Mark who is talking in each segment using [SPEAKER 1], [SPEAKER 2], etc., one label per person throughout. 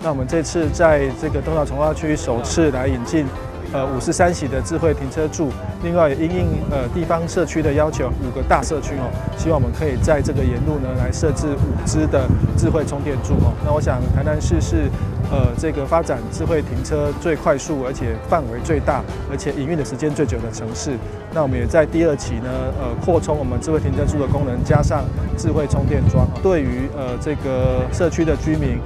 [SPEAKER 1] 那我們這次在這個東橋重劃區首次來引進53席的智慧停車柱，另外也因應地方社區的要求，五個大社區哦，希望我們可以在這個沿路呢來設置五支的智慧充電柱哦。那我想台南市是這個發展智慧停車最快速，而且範圍最大，而且營運的時間最久的城市。那我們也在第二期呢，擴充我們智慧停車柱的功能，加上智慧充電樁，對於這個社區的居民，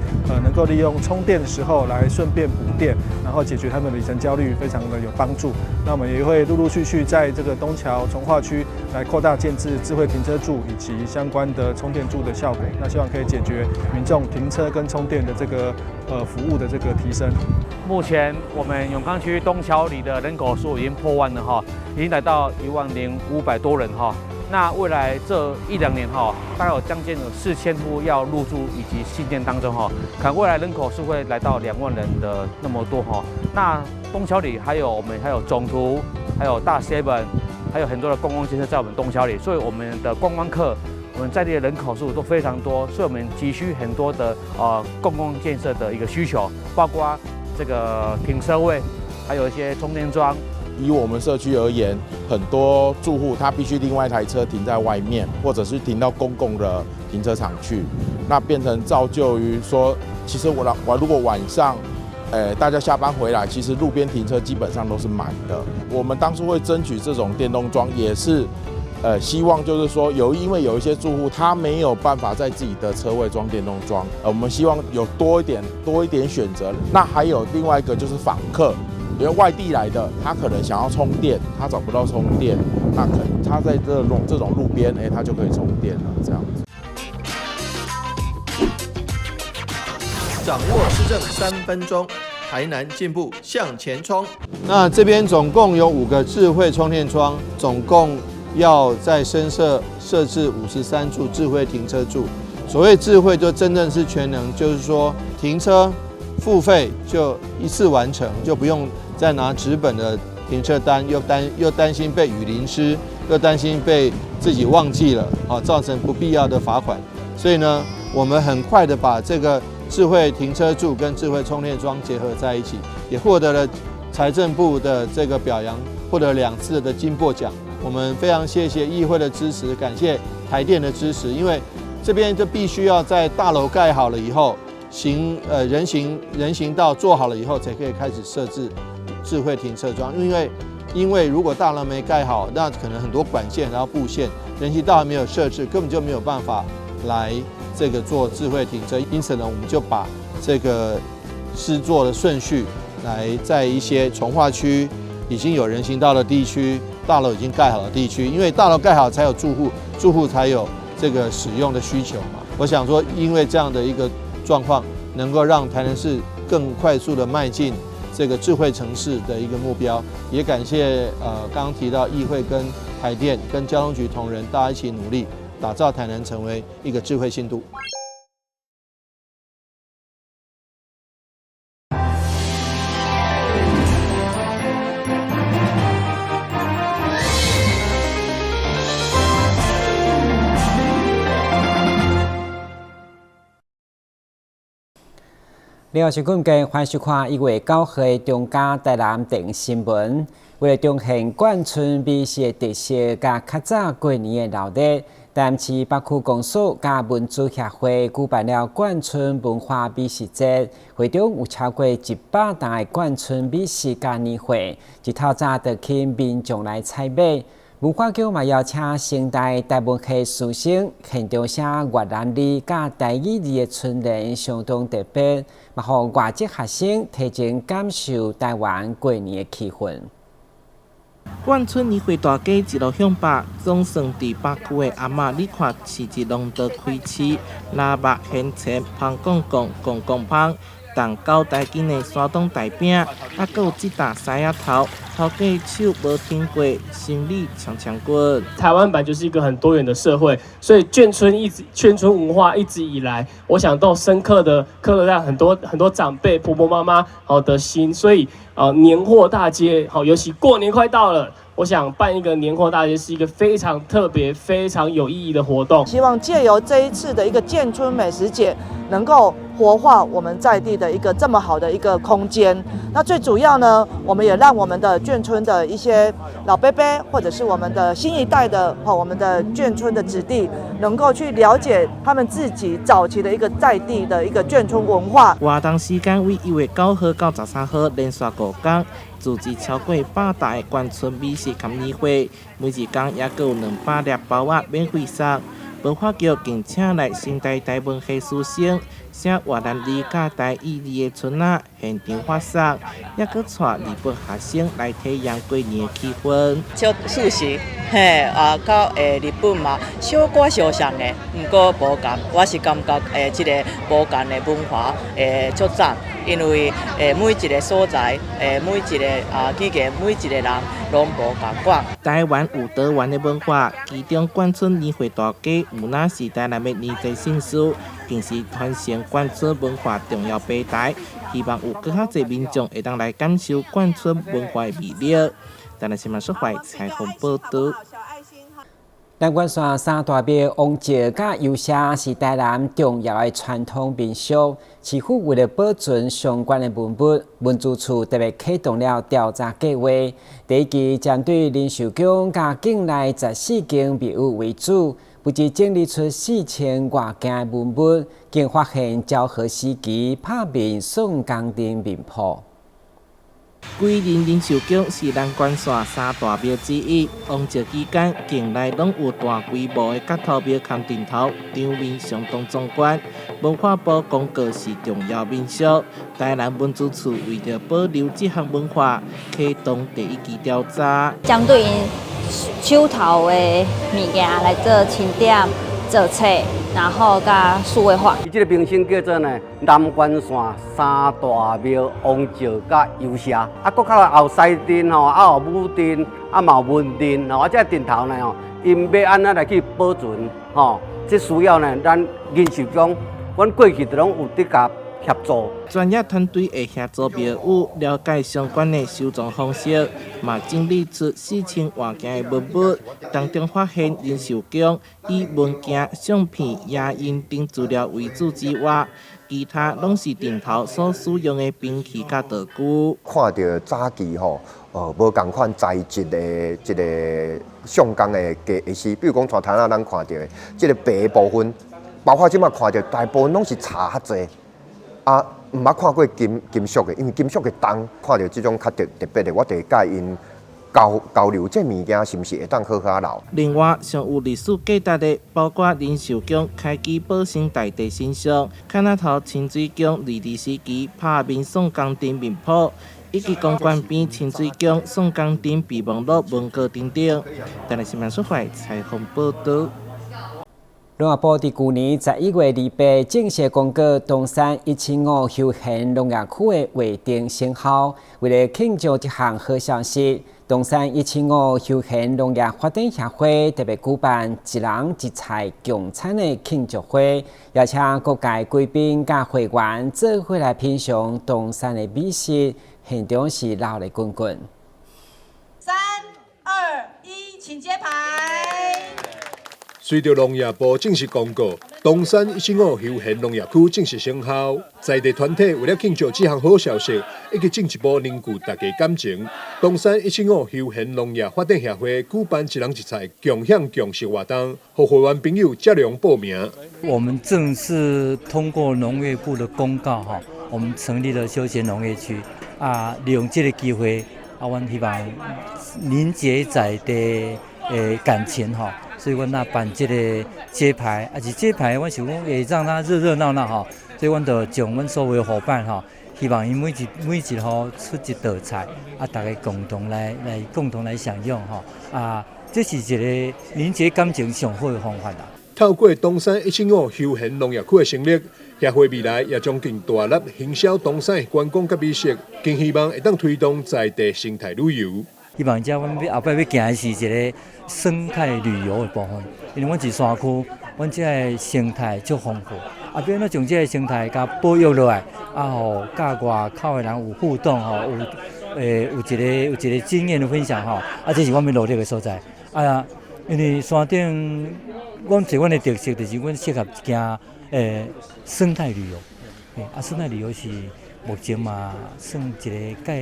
[SPEAKER 1] 能夠利用充電的時候來順便補電，然後解決他們的里程焦慮，非常的有幫助。那我們也會陸陸續續在這個東橋重劃區來擴大建置智慧停車柱以及相關的充電柱的效果。那希望可以解決民眾停車跟充電的這個服務的這個提升。
[SPEAKER 2] 目前我們永康區東橋里的人口數已經破萬了哈，已經來到10,500多人哈。那未來這一兩年哈，大概有將近有4000戶要入住以及興建當中哈，可能未來人口數會來到2萬人的那麼多哈。那東橋里還有我們還有總圖，還有大 seven，還有很多的觀光建設在我們東橋里，所以我們的觀光客，我們在地的人口數都非常多，所以我們急需很多的公共建設的一個需求，包括這個停車位，還有一些充電樁。
[SPEAKER 3] 以我們社區而言，很多住戶他必須另外一台車停在外面，或者是停到公共的停車場去，那變成造就於說，其實我如果晚上，大家下班回來，其實路邊停車基本上都是滿的。我們當初會爭取這種電動樁，也是希望就是說因為有一些住戶他沒有辦法在自己的車位裝電動樁，我們希望有多一點選擇。那還有另外一個就是訪客，因為外地來的，他可能想要充電，他找不到充電，那可能他在這種路邊，他就可以充電了，這樣子。
[SPEAKER 4] 掌握市政3分鐘，台南進步向前衝。
[SPEAKER 5] 那這邊總共有五個智慧充電樁，總共要在新設置53處智慧停車柱。所謂智慧，就真正是全能，就是說停車付費就一次完成，就不用再拿紙本的停車單，又擔心被雨淋濕，又擔心被自己忘記了，啊，造成不必要的罰款。所以呢，我們很快的把這個智慧停車柱跟智慧充電樁結合在一起，也獲得了財政部的這個表揚，獲得2次的金箔獎。我們非常謝謝議會的支持，感謝台電的支持，因為這邊就必須要在大樓蓋好了以後，行呃人行人行道做好了以後，才可以開始設置智慧停車樁。因為如果大樓沒蓋好，那可能很多管線然後布線，人行道還沒有設置，根本就沒有辦法來這個做智慧停車。因此呢，我們就把這個施作的順序來在一些重劃區已經有人行道的地區，大樓已經蓋好的地區，因為大樓蓋好才有住戶，住戶才有這個使用的需求嘛。我想說，因為這樣的一個狀況，能夠讓台南市更快速的邁進這個智慧城市的一個目標，也感謝剛剛提到議會跟台電跟交通局同仁，大家一起努力，打造台南成為一個智慧新都。
[SPEAKER 6] 你好，是今日歡迎收看1月9號的中嘉台南電新聞。為了彰顯冠村美食的特色，佮較早過年的鬧熱，台南市北區公所佮文資協會舉辦了冠村文化美食節，會中有超過100檔的冠村美食佮年貨，一透早就吸引民眾來採買。文化局嘛邀請成大台文系師生現場寫越南字佮台語字的春聯，相當特別，嘛予外籍學生提前感受台灣過年的氣氛。
[SPEAKER 7] 冠村年貨大街一路向北，總算佇北區的阿嬤，你看市集攏都開市，臘肉、現切、芳公公、公公芳、重九大斤的山東大餅，啊，閣有這沓獅仔頭，頭家手無停過，心裡強強滾。
[SPEAKER 8] 台灣本來就是一個很多元的社會，所以眷村文化一直以來，我想都深刻的刻了在很多很多長輩婆婆媽媽好的心，所以年貨大街好，尤其過年快到了。我想辦一個年貨大街是一個非常特別、非常有意義的活動。
[SPEAKER 9] 希望借由這一次的一個眷村美食節，能夠活化我們在地的一個這麼好的一個空間。那最主要呢，我們也讓我們的眷村的一些老伯伯，或者是我們的新一代的我們的眷村的子弟，能夠去了解他們自己早期的一個在地的一個眷村文化。
[SPEAKER 7] 活動時間為1月9號到13號，連續5天，組織超過100台眷村美食佮年貨，每一工也閣有200粒包仔免費送。文化局更請來成大台文系師生寫越南語佮台語字的春仔現場發送，也閣帶日本學生來體驗過年的氣氛。
[SPEAKER 10] 小素食，嘿啊，佮日本嘛小可相像的，毋過無仝。我是感覺這个無仝的文化足讚，因為每一个所在，每一个語言，每一个人攏無仝款。
[SPEAKER 7] 台灣有多元的文化，其中眷村年貨大街毋但是台南的年節盛事，更是傳承眷村文化重要平台。希望有閣較濟民眾會當來感受眷村文化的魅力。台南新聞蘇懷採訪報導。
[SPEAKER 6] 南關山三大廟王石佮遊社是台南重要的傳統民俗。市府為了保存相關的文物，文資處特別啟動了調查計劃。第一期針對仁壽宮佮境內14間廟宇為主，不只整理出4000外件的文物，更發現昭和時期拍面宋江陣面譜。
[SPEAKER 7] 歸仁仁壽宮是南關山三大廟之一，王節期間，境內攏有大規模的角頭廟崁陣頭，場面相當壯觀。文化部公告是重要民俗，台南文資處為著保留這項文化，啟動第一期調查。
[SPEAKER 11] 針對𪜶手頭的物件來做清點、做冊，然後佮數位化。
[SPEAKER 12] 伊這个名稱叫做呢南關山三大廟王石佮遊社，啊，閣較後西陣吼，啊有武陣，啊嘛有文陣吼，啊這個陣頭呢吼，𪜶欲按怎來去保存吼？這需要呢，咱仁壽宮，阮過去就攏有佇共協助。
[SPEAKER 7] 專業團隊會協助廟宇了解相關的收藏方式，嘛整理出4000外件的文物，當中發現仁壽宮以文件、相片、影音等資料為主之外，其他攏是陣頭所使用的兵器佮道具。
[SPEAKER 13] 看著早期吼，無仝款材質的這个宋江的家私，比如講像頭仔咱看著的這个白的部分，包括這馬看著大部分攏是柴較濟，啊，毋捌看過金屬的，因為金屬的重，看著這種較特別的，我就會佮𪜶交流，這物件是毋是會當好好留？
[SPEAKER 7] 另外，上有歷史價值的，包括仁壽宮開基保生大帝神像、崁仔頭清水宮日治時期拍面宋江陣面譜，以及公館邊清水宮宋江陣備忘錄文稿等等。台南新聞蘇懷採訪報導。
[SPEAKER 6] 農業部佇舊年11月28正式公告東山175休閒農業區的劃定生效。為了慶祝這項好消息，東山175休閒農業發展協會特別舉辦一人一菜共餐的慶祝會，邀請各界貴賓佮會員做伙來品嘗東山的美食，現場是熱鬧滾滾。
[SPEAKER 14] 3、2、1，請揭牌。
[SPEAKER 15] 隨著農業部正式公告，東山175休閒農業區正式生效，在地團體為了慶祝這項好消息，以及進一步凝聚大家感情，東山175休閒農業發展協會舉辦一人一菜共享共食活動，予會員朋友接龍報名。
[SPEAKER 16] 我們正式通過農業部的公告，哈，我們成立了休閒農業區，啊，利用這個機會，啊，阮希望凝結在地的感情，哈。所以阮若辦這個揭牌，啊是揭牌，阮想講會讓它熱熱鬧鬧吼，所以阮就將阮所有夥伴吼，希望𪜶每一戶出一道菜，啊，大家共同來享用吼，啊，這是一個凝結感情上好的方法啦。
[SPEAKER 15] 透過東山175休閒農業區的成立，協會未來也將更大力行銷東山的觀光佮美食，更希望會當推動在地生態旅遊。
[SPEAKER 16] 希望遮阮欲後擺欲行的是一个生態旅遊的部分，因為阮是山區，阮這个生態足豐富，啊，欲按怎將這个生態共保育落來，啊，予佮外口的人有互動吼，有有一个經驗的分享吼，啊，這是阮欲努力的所在。啊，因為山頂，阮這阮的特色就是阮適合行生態旅遊，啊，生態旅遊是目前嘛算一個較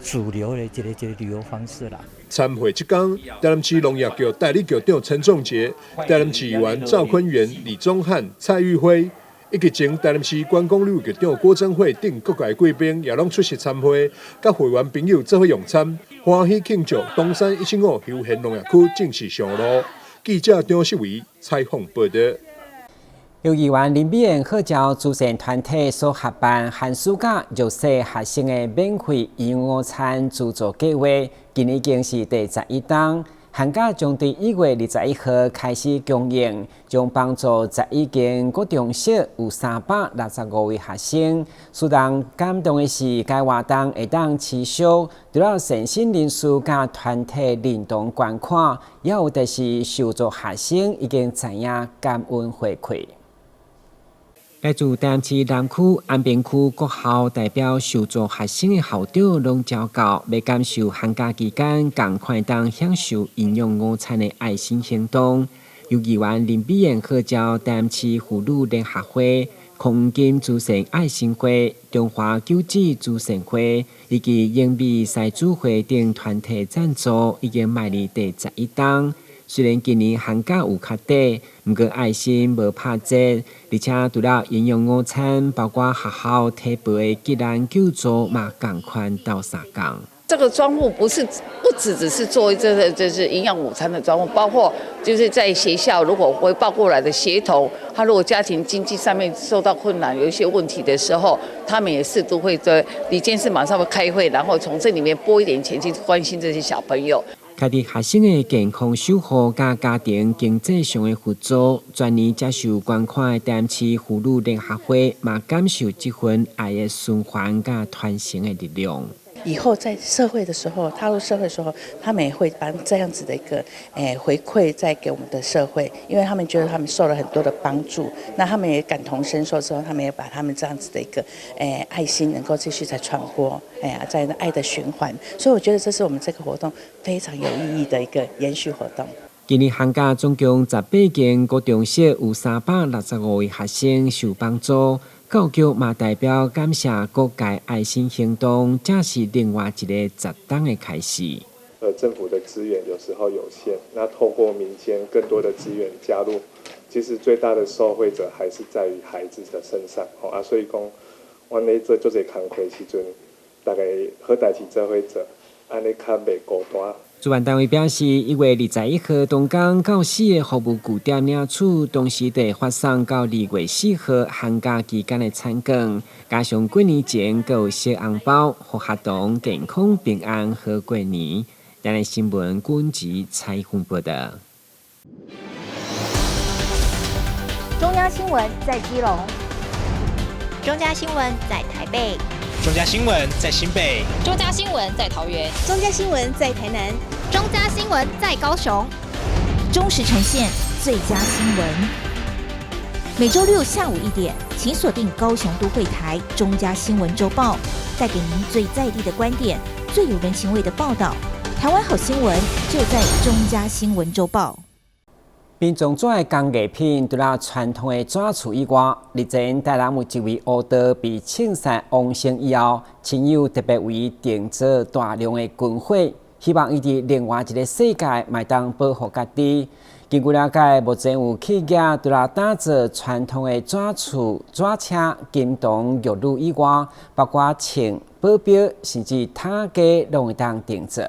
[SPEAKER 16] 主流的一個旅遊方式啦。
[SPEAKER 15] 參會這工，台南市農業局代理局長陳仲傑、台南市議員趙坤元、李宗翰、蔡玉輝，以及前台南市觀光旅遊局長郭貞慧等各界貴賓也攏出席參會，佮會員朋友做伙用餐，歡喜慶祝東山175休閒農業區正式上路。記者張世維採訪報道。
[SPEAKER 6] 由議員林美燕號召慈善團體所合辦寒暑假弱勢學生的免費營養午餐資助計劃，今年已經是第11冬。寒假將佇1月21號開始供應，將幫助11間國中小有365位學生。使人感動的是，該活動會當持續，除了善心人士佮團體認同捐款，也有就是受助學生已經知影感恩回饋。來自台南市南區、安平區各校代表受助學生的校長攏召到，欲感受寒假期間仝款當享受營養午餐的愛心行動。由議員林美燕號召台南市婦女聯合會、空金慈善愛心會、中華救濟慈善會以及英美獅子會等團體贊助，已經邁入第11冬。雖然今年寒假有較短，毋過愛心無拍折，而且除了營養午餐，包括學校提報的急難救助嘛，仝款鬥相共。
[SPEAKER 17] 這個專戶不是不只只是做這個就是營養午餐的專戶，包括就是在學校如果回報過來的學童，他如果家庭經濟上面受到困難，有一些問題的時候，他們也是都會在里監事馬上會開會，然後從這裡面撥一點錢去關心這些小朋友。
[SPEAKER 6] 家己學生的健康守護佮家庭經濟上的輔助，全年接受捐款的台南市婦女聯合會嘛感受這份愛的循環佮傳承的力量。
[SPEAKER 18] 以後在社會的時候，踏入社會的時候，他們也會把這樣子的一個回饋再給我們的社會，因為他們覺得他們受了很多的幫助，那他們也感同身受之後，他們也把他們這樣子的一個愛心能夠繼續再傳播，哎呀，在愛的循環，所以我覺得這是我們這個活動非常有意義的一個延續活動。
[SPEAKER 6] 今年寒假總共18間國中小有365位學生受幫助。教育局嘛代表感謝各界愛心行動，這是另外一個10冬的開始。
[SPEAKER 19] 政府的資源有時候有限，那透過民間更多的資源加入，其實最大的受惠者還是在於孩子的身上。啊，所以講，阮咧做足濟工課時陣，大家好代誌做伙做，按呢較袂孤單。
[SPEAKER 6] 主辦單位表示，1月21號當工到四个服務據點領取，同時會發送到2月4號寒假期間的餐券，加上過年前閣有小紅包，予學童健康平安好過年。台南新聞軍籍採訪報道。
[SPEAKER 20] 中央新聞在基隆，中嘉新聞在台北。
[SPEAKER 21] 中嘉新聞在新北，
[SPEAKER 22] 中嘉新聞在桃園，
[SPEAKER 23] 中嘉新聞在台南，
[SPEAKER 22] 中嘉新聞在高雄，
[SPEAKER 23] 忠實呈現最佳新聞。每週六下午1點，請鎖定高雄都會台中嘉新聞週報，帶給您最在地的觀點，最有人情味的報道。台灣好新聞就在中嘉新聞週報。
[SPEAKER 6] 民眾紙的工藝品，除了傳統的紙厝以外，日前台南有一位烏道被銃殺往生以後，親友特別為伊訂做大量的軍火，希望伊佇另外一個世界嘛會當保護家己。根據了解，目前有企業除了打造傳統的紙厝、紙車、金童玉女以外，包括銃、保鏢，甚至塔架，攏會當訂做。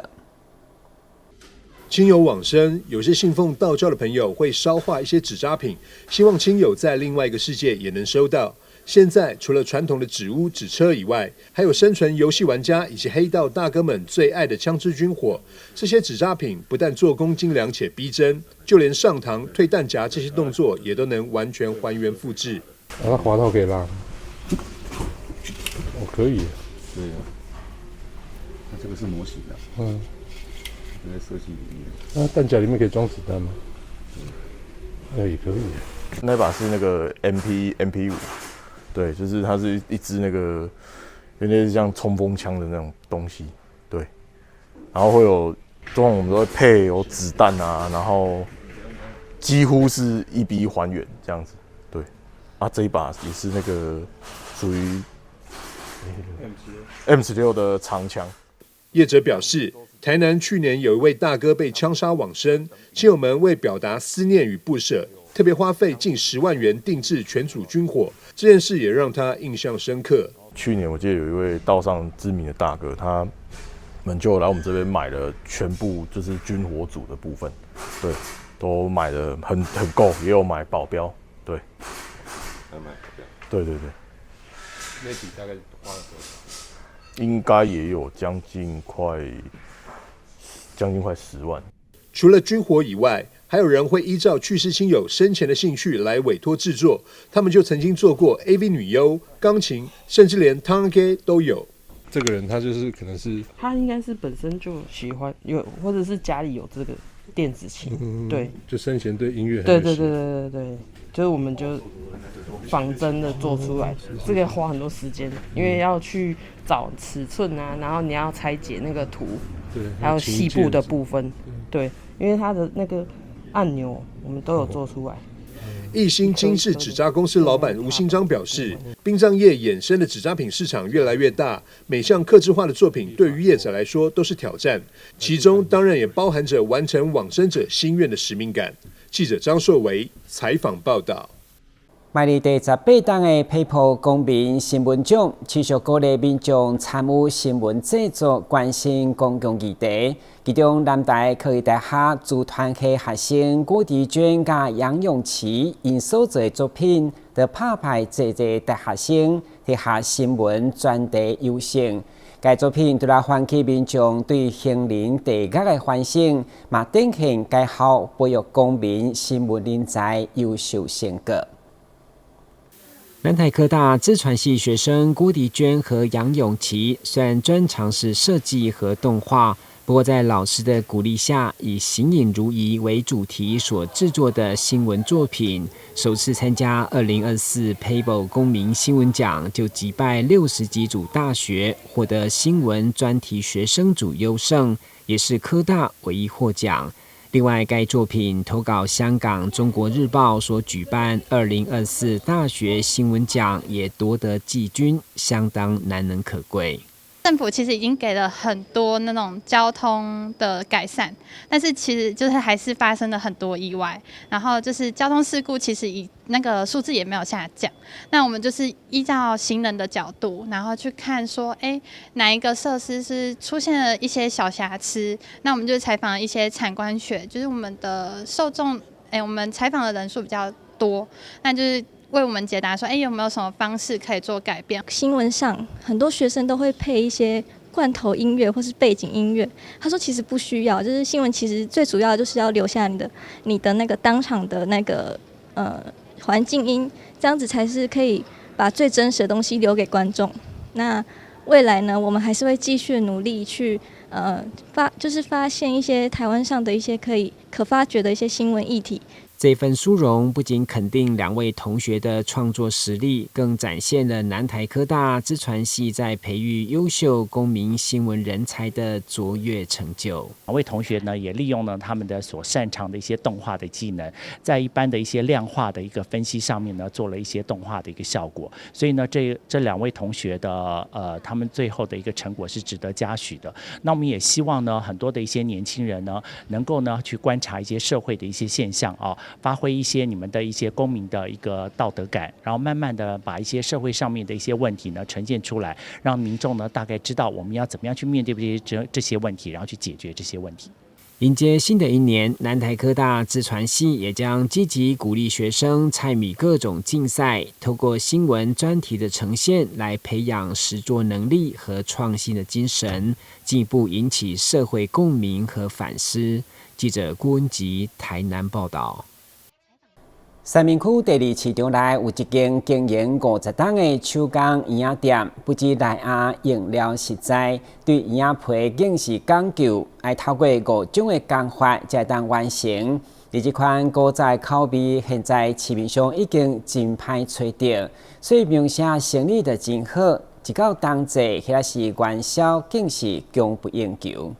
[SPEAKER 15] 親友往生，有些信奉道教的朋友會燒化一些紙紮品，希望親友在另外一個世界也能收到。現在除了傳統的紙屋、紙車以外，還有生存遊戲玩家以及黑道大哥們最愛的槍支軍火。這些紙紮品不但做工精良且逼真，就連上膛、退彈夾這些動作也都能完全還原複製。
[SPEAKER 19] 啊，滑套可以拉，哦，可以。
[SPEAKER 24] 對啊，那這個是模型的。在設計裡面。
[SPEAKER 19] 那彈夾裡面可以裝子彈嗎？那也可以。
[SPEAKER 24] 那把是那個 MP5，對，就是它是一支那個有點像衝鋒槍的那種東西，對。
[SPEAKER 1] 然後會有，通常我們都會配有子彈啊，然後幾乎是1比1還原這樣子。對，啊，這一把也是那個屬於 M16 的長槍。
[SPEAKER 15] 業者表示，台南去年有一位大哥被槍殺往生，親友們為表達思念與不捨，特別花費近10萬元定製全組軍火。這件事也讓他印象深刻。
[SPEAKER 1] 去年我記得有一位道上知名的大哥，他們就來我們這邊買了全部就是軍火組的部分，對，都買的很夠，也有買保鏢，對，
[SPEAKER 19] 還買保鏢，
[SPEAKER 1] 對對對。
[SPEAKER 19] 那筆大概花了多少？
[SPEAKER 1] 應該也有將近快10萬。
[SPEAKER 15] 除了軍火以外，還有人會依照去世親友生前的興趣來委託製作。他們就曾經做過 AV 女優、鋼琴，甚至連湯雞都有。
[SPEAKER 19] 這個人他就是可能是
[SPEAKER 2] 他應該是本身就喜歡有，或者是家裡有這個電子琴，對，
[SPEAKER 19] 就生前對音樂
[SPEAKER 2] 對對對對對對，就是我們就仿真的做出來，這個花很多時間，因為要去找尺寸啊，然後你要拆解那個圖，還有細部的部分，對，因為它的那個按鈕我們都有做出來。
[SPEAKER 15] 一心精緻紙紮公司老闆吳新章表示，殯葬業衍生的紙紮品市場越來越大，每項客製化的作品對於業者來說都是挑戰，其中當然也包含着完成往生者心願的使命感。記者張碩維採訪報道。
[SPEAKER 6] 邁入第18冬的 PEPO 公民新聞獎，持續鼓勵民眾參與新聞製作，關心公共議題。其中，南台科技大學資傳系學生郭迪娟佮楊永琪𪜶所做的作品，就拍敗濟濟大學生佇學新聞專題優勝。該作品除了喚起民眾對行人地壓的反省，嘛展現該校培育公民新聞人才優秀成果。南台科大資傳系學生郭迪娟和楊永琪，雖然專長是設計和動畫，不過在老師的鼓勵下，以形影如遺為主題所製作的新聞作品，首次參加2024 PEPO 公民新聞獎，就擊敗60幾組大學，獲得新聞專題學生組優勝，也是科大唯一獲獎。另外，該作品投稿香港《中國日報》所舉辦2024大學新聞獎，也奪得季軍，相當難能可貴。
[SPEAKER 3] 政府其實已經給了很多那種交通的改善，但是其實就是還是發生了很多意外，然後就是交通事故其實以那個數字也沒有下降。那我們就是依照行人的角度，然後去看說，哎，哪一個設施是出現了一些小瑕疵？那我們就採訪一些產官學，就是我們的受眾，哎，我們採訪的人數比較多，那就是為我們解答說，哎，有沒有什麼方式可以做改變？
[SPEAKER 4] 新聞上很多學生都會配一些罐頭音樂或是背景音樂。他說其實不需要，就是新聞其實最主要的就是要留下你的那個當場的那個環境音，這樣子才是可以把最真實的東西留給觀眾。那未來呢，我們還是會繼續努力去就是發現一些台灣上的一些可以可發掘的一些新聞議題。
[SPEAKER 6] 這份殊榮不僅肯定兩位同學的創作實力，更展現了南台科大資傳系在培育優秀公民新聞人才的卓越成就。
[SPEAKER 25] 兩位同學呢，也利用了他們的所擅長的一些動畫的技能，在一般的一些量化的一個分析上面呢，做了一些動畫的一個效果。所以呢，這兩位同學的他們最後的一個成果是值得嘉許的。那我們也希望呢，很多的一些年輕人呢，能夠呢去觀察一些社會的一些現象啊。發揮一些你們的一些公民的一個道德感，然後慢慢的把一些社會上面的一些問題呢呈現出來，讓民眾呢大概知道我們要怎麼樣去面對這些問題，然後去解決這些問題。
[SPEAKER 6] 迎接新的一年，南台科大資傳系也將積極鼓勵學生參與各種競賽，透過新聞專題的呈現來培養實作能力和創新的精神，進一步引起社會共鳴和反思。記者郭文吉台南報道。三民區第二市場內有一間經營50冬的手工圓仔店，不止內壓用料實在，對圓仔皮更是講究，愛透過五種的工法才會當完成。而這款古早口味，現在市面上已經真歹揣著，所以名聲生意就真好。一到冬節，或者是元宵，更是供不應求。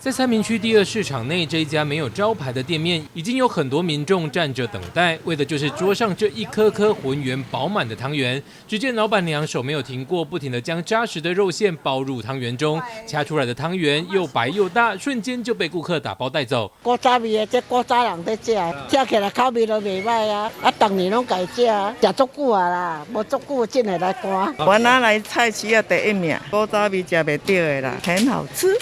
[SPEAKER 5] 在三民區第二市場內這一家沒有招牌的店面，已經有很多民眾站着等待，為的就是桌上這一顆顆渾圓飽滿的湯圓。只見老闆娘手沒有停過，不停地將紮實的肉餡包入湯圓中，掐出來的湯圓又白又大，瞬間就被顧客打包帶走。
[SPEAKER 8] 古早味的，這古早人咧食，食起來口味都袂䆀啊！啊，逐年攏共食，食足久啊啦，無足久進會來寒。
[SPEAKER 9] 我拿來菜市仔第一名，古早味食袂著的啦，很好吃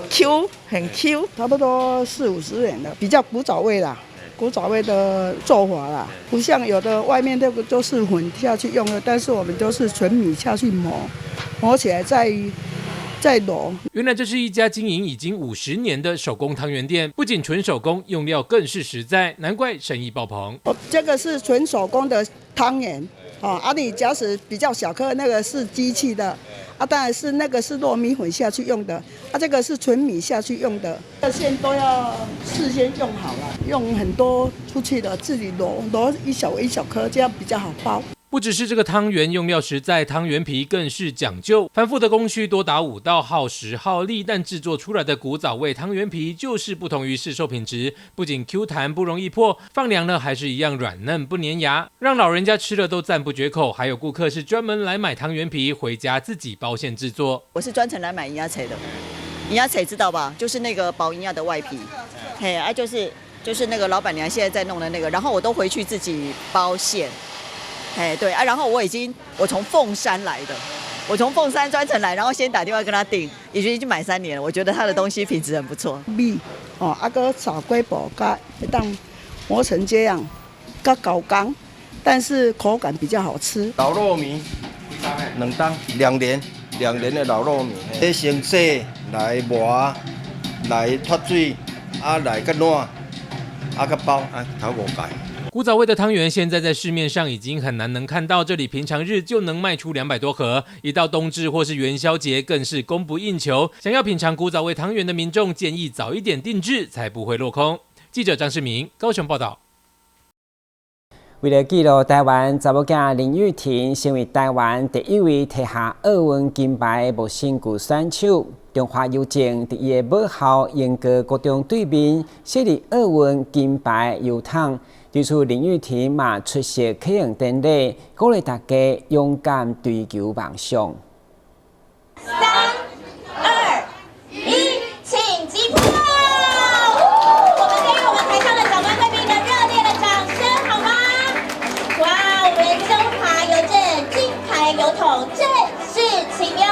[SPEAKER 9] ，Q 很 Q，
[SPEAKER 10] 差不多四五十年了，比較古早味啦，古早味的做法啦，不像有的外面那個都是粉下去用的，但是我們都是純米下去磨，磨起來再揉。
[SPEAKER 5] 原來這是一家經營已經50年的手工湯圓店，不僅純手工，用料更是實在，難怪生意爆棚。
[SPEAKER 10] 哦，這個是純手工的湯圓，哦，啊，你假使比較小顆那個是機器的，啊，當然是那個是糯米粉下去用的，啊，這個是純米下去用的，這餡都要事先用好了，用很多出去的自己揉揉一小一小顆，這樣比較好包。
[SPEAKER 5] 不只是這個湯圓用料實在，湯圓皮更是講究，繁複的工序多達五道，耗時耗力，但製作出來的古早味湯圓皮就是不同於市售品質，不僅 Q 彈不容易破，放涼了還是一樣軟嫩不粘牙，讓老人家吃了都讚不絕口。還有顧客是專門來買湯圓皮回家自己包餡製作。
[SPEAKER 14] 我是專程來買營養菜的，營養菜知道吧？就是那個包營養的外皮，嘿啊，就是那個老闆娘現在在弄的那個，然後我都回去自己包餡。哎，對啊，然後我已經我從鳳山來的，我從鳳山專程來，然後先打電話跟他訂，已經買3年了，我覺得他的東西品質很不錯。
[SPEAKER 10] 米哦，啊閣撒雞脯，佮會當磨成這樣，較厚工，但是口感比較好吃。
[SPEAKER 11] 老糯米2擔，2年2年的老糯米，這先洗來磨，來脫水，啊來閣滷，啊閣包，啊頭五擺。
[SPEAKER 5] 古早味的湯圓現在在市面上已經很難能看到，這裡平常日就能賣出200多盒，一到冬至或是元宵節更是供不應求。想要品嘗古早味湯圓的民眾，建議早一點訂製，才不會落空。記者張世明高雄報道。
[SPEAKER 6] 為了記錄台灣查某囝林郁婷成為台灣第一位提下奧運金牌的無身球選手，中華郵政佇伊的母校鶯歌國中對面設立奧運金牌郵筒。對此林郁婷嘛出席啟用典禮，鼓勵大家勇敢追求夢想。
[SPEAKER 23] 三、二、一，請擊破！我們給予我們台上的長官貴賓一個熱烈的掌聲，好嗎？哇，我們中華郵政金牌郵筒正式啟用。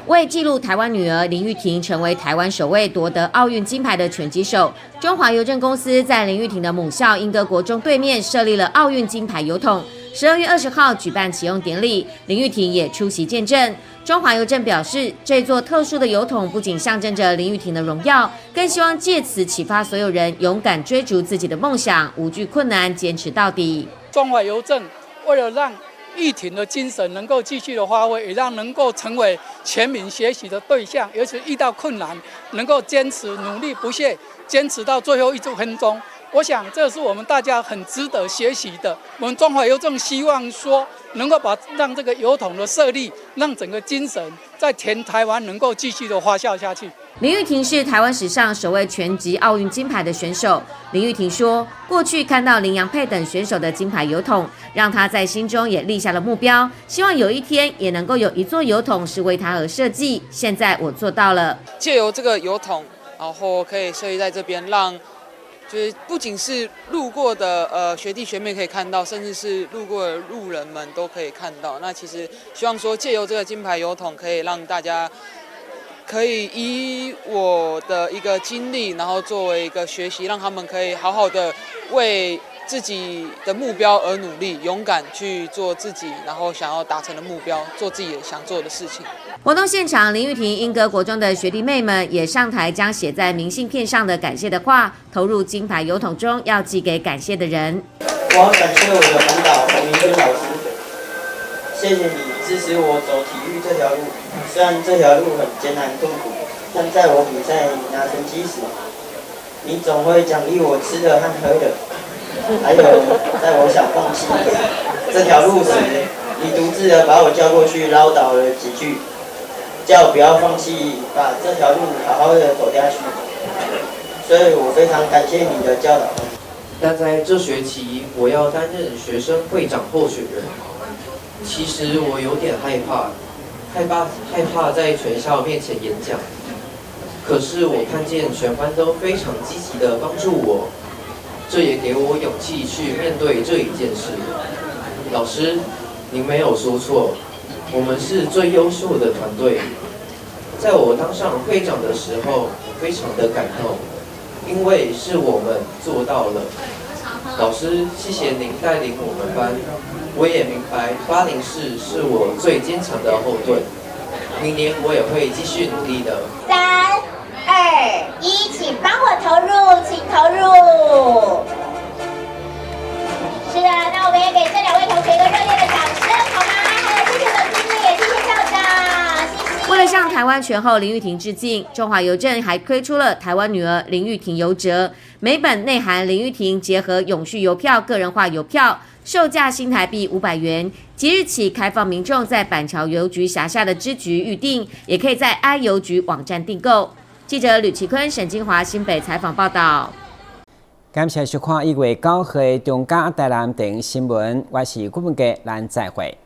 [SPEAKER 26] 為記錄台灣女兒林郁婷成為台灣首位奪得奧運金牌的拳擊手，中華郵政公司在林郁婷的母校鶯歌國中對面設立了奧運金牌郵筒。12月20號舉辦啟用典禮，林郁婷也出席見證。中華郵政表示，這座特殊的郵筒不僅象徵着林郁婷的榮耀，更希望借此啟發所有人勇敢追逐自己的夢想，無懼困難，堅持到底。
[SPEAKER 27] 中華郵政為了讓郁婷的精神能夠繼續的發揮，也讓能夠成為全民學習的對象，尤其遇到困難能夠堅持努力不懈，堅持到最後一分鐘。我想這是我們大家很值得學習的。我們中華郵政希望說，能夠把讓這個郵筒的設立，讓整個精神在全台灣能夠繼續的發酵下去。
[SPEAKER 26] 林郁婷是台灣史上首位拳擊奧運金牌的選手。林郁婷說，過去看到林洋配等選手的金牌郵筒，讓她在心中也立下了目標，希望有一天也能夠有一座郵筒是為她而設計。現在我做到了。
[SPEAKER 28] 借由這個郵筒，然後可以設立在這邊，讓就是不僅是路過的學弟學妹可以看到，甚至是路過的路人們都可以看到。那其實希望說借由這個金牌郵筒，可以讓大家可以以我的一個經歷，然後作為一個學習，讓他們可以好好的為自己的目標而努力，勇敢去做自己，然後想要達成的目標，做自己想做的事情。
[SPEAKER 26] 活動現場，林郁婷鶯歌國中的學弟妹們也上台，將寫在明信片上的感謝的話投入金牌郵筒中，要寄給感謝的人。
[SPEAKER 29] 我要感謝我的輔導洪明娟老師，謝謝你支持我走體育這條路。雖然這條路很艱難痛苦，但在我比賽拿成績時，你總會獎勵我吃的和喝的。還有，在我想放棄這條路時，你獨自的把我叫過去嘮叨了幾句，叫我不要放弃，把这条路好好的走下去。所以我非常感谢你的教导。
[SPEAKER 7] 但在这学期，我要担任学生会长候选人。其实我有点害怕，害怕害怕在全校面前演讲。可是我看见全班都非常积极的帮助我，这也给我勇气去面对这一件事。老师，您没有说错，我们是最优秀的团队。在我当上会长的时候，我非常的感动，因为是我们做到了。老师，谢谢您带领我们班，我也明白804是我最坚强的后盾。明年我也会继续努力的。
[SPEAKER 23] 3、2、1，请帮我投入，请投入。是的，那我们也给这两位同学一个热烈的掌声，好吗？还有谢谢总经理，也谢谢校长，谢谢。
[SPEAKER 26] 为了向台湾拳后林玉婷致敬，中华邮政还推出了台湾女儿林玉婷邮折，每本内含林玉婷结合永续邮票、个人化邮票，售价新台币500元。即日起开放民众在板桥邮局辖下的支局预订，也可以在 i 邮局网站订购。记者吕奇坤、沈金华新北采访报道。
[SPEAKER 6] 感谢收看1月9号的中嘉台南电新闻，我是顾文杰，咱再会。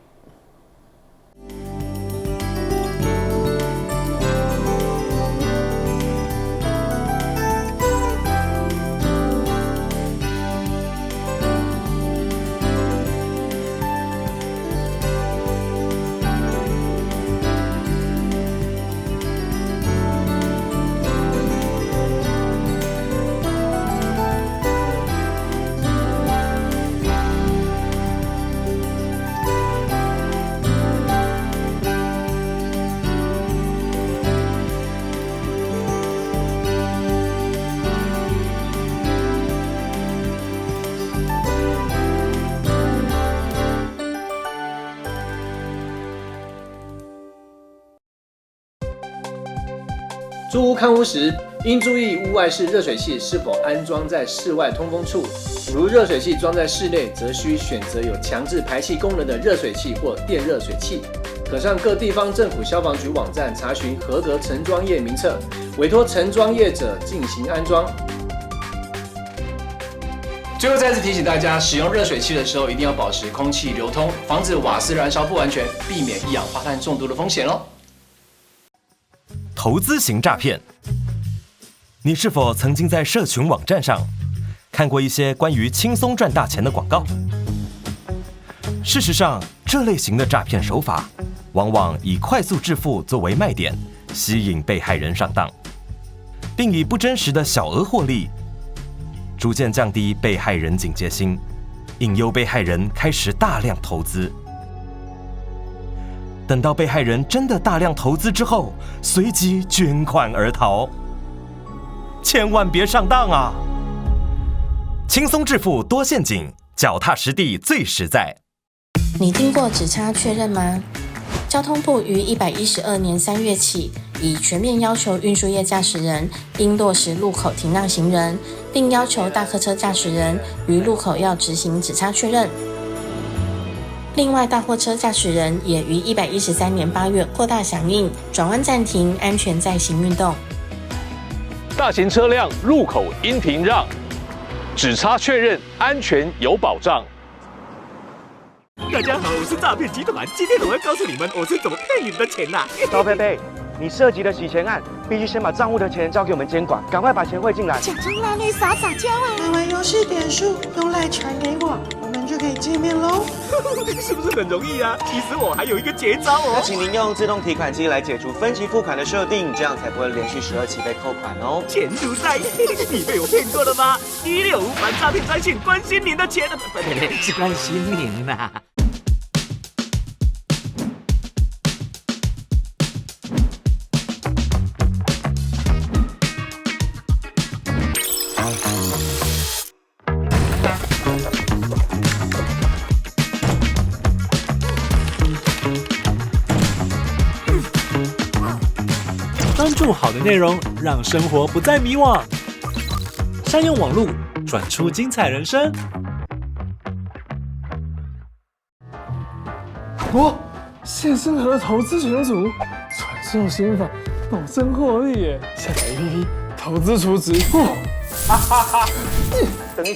[SPEAKER 12] 租屋看屋时，应注意屋外式热水器是否安装在室外通风处。如热水器装在室内，则需选择有强制排气功能的热水器或电热水器。可上各地方政府消防局网站查询合格承装业名册，委托承装业者进行安装。最后再次提醒大家，使用热水器的时候一定要保持空气流通，防止瓦斯燃烧不完全，避免一氧化碳中毒的风险哦。
[SPEAKER 13] 投资型诈骗，你是否曾经在社群网站上看过一些关于轻松赚大钱的广告？事实上，这类型的诈骗手法往往以快速致富作为卖点，吸引被害人上当，并以不真实的小额获利，逐渐降低被害人警戒心，引诱被害人开始大量投资。等到被害人真的大量投资之后，随即卷款而逃。千万别上当啊！轻松致富多陷阱，脚踏实地最实在。
[SPEAKER 16] 你听过指差确认吗？交通部于112年3月起，已全面要求运输业驾驶人应落实路口停让行人，并要求大客车驾驶人于路口要执行指差确认。另外，大货车驾驶人也于113年8月扩大响应，转弯暂停，安全再行运动。
[SPEAKER 17] 大型车辆路口应停让，指差确认，安全有保障。
[SPEAKER 18] 大家好，我是诈骗集团，今天我要告诉你们我是怎么骗你们的钱呐。
[SPEAKER 20] 高佩佩，你涉及的洗钱案，必须先把账户的钱交给我们监管，赶快把钱汇进来。
[SPEAKER 21] 假装拉内撒撒娇啊，买完游戏点数用赖传给我，我们就可以见面喽。
[SPEAKER 18] 是不是很容易啊？其实我还有一个绝招哦。
[SPEAKER 22] 那请您用自动提款机来解除分期付款的设定，这样才不会连续12期被扣款哦。
[SPEAKER 18] 钱如在，你被我骗过了吗？165反诈骗专线关心您的钱，不不，是关心您呐。
[SPEAKER 30] 关注好的内容，让生活不再迷惘。善用网络，转出精彩人生。
[SPEAKER 31] 哦，谢生和的投资群组，传
[SPEAKER 1] 售新房，保证获利耶！下载 APP 投资储值，
[SPEAKER 2] 哈哈哈！等一下。